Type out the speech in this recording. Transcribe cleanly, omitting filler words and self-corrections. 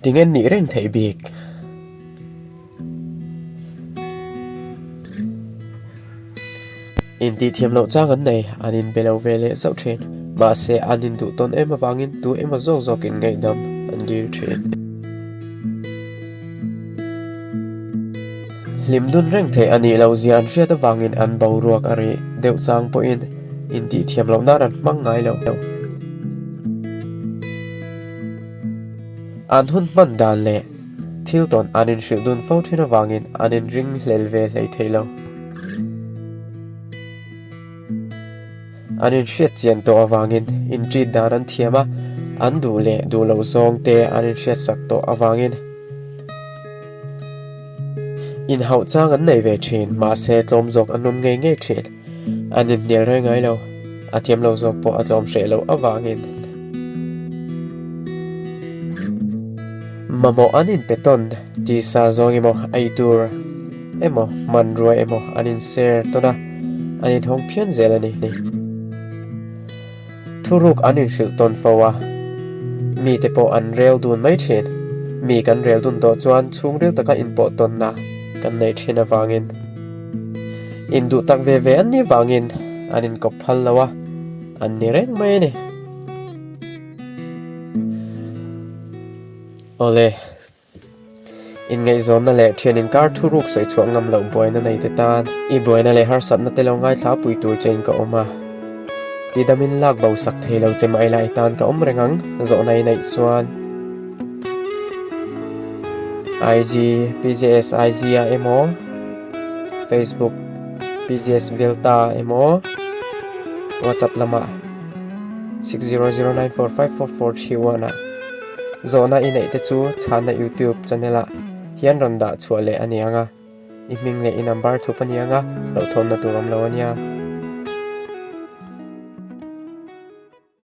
Tinge nih reng theih bik? Intih thiam loh chang an nei, an inbe lo ve leh zauh thin. Mahse, an induh tawn em avangin tu emaw zawk zawkin ngaihdam an dil thin. Hlim dun reng theih a nih loh zia an hriat avangin an boruak a rih deuh chang pawhin intih thiam loh nan an hmang ngai lo. An hun hman dan leh thil tawn an inhrilh dun fo thin avangin an inring hlel ve hlei thei lo. An inhriat chian tawh avangin intreat dan an thiam a, an duh leh duh loh zawng te an inhriat sak tawh avangin inhauh chang an nei ve thin, mahse tlawm zawk an awm ngei ngei thin. An inhnial reng ngai lo, a thiam lo zawk pawh a tlawm hreh loh avangin. Mamawh an inpe tawn tisa zawng emaw ei tur emaw hmanrua emaw an inser tawn a, an inhawng phian zel a ni. Thuruk an inhrilh tawn fo a, mite pawh an rel dun mai thin. Mi kan rel dun tawh chuan chhungril taka inpawh tawnna kan neih thin avangin induh tak ve ve an nih vangin an inkawp phal lo a, an ni reng mai a ni. Awle, inngaihzawnna leh thian inkar thuruk sawi chhuah ngam loh buaina nei te tan i buaina leh harsatna te lo ngaithla pui tur chein ka awm a. Tidamin lak bo sak thei lo che mah ila i tan ka awm reng ang, zawhna i neih chuan IG, PJS IG ah emaw, Facebook, PJS Vilta emaw, WhatsApp lamah. 6009454431 ah zawhna i neih te chu chhanna youtube channel ah hian rawn dah chhuah leh a ni ang a, i hming leh i number thup a ni ang a, hlauhthawnna tur awm lo a nia.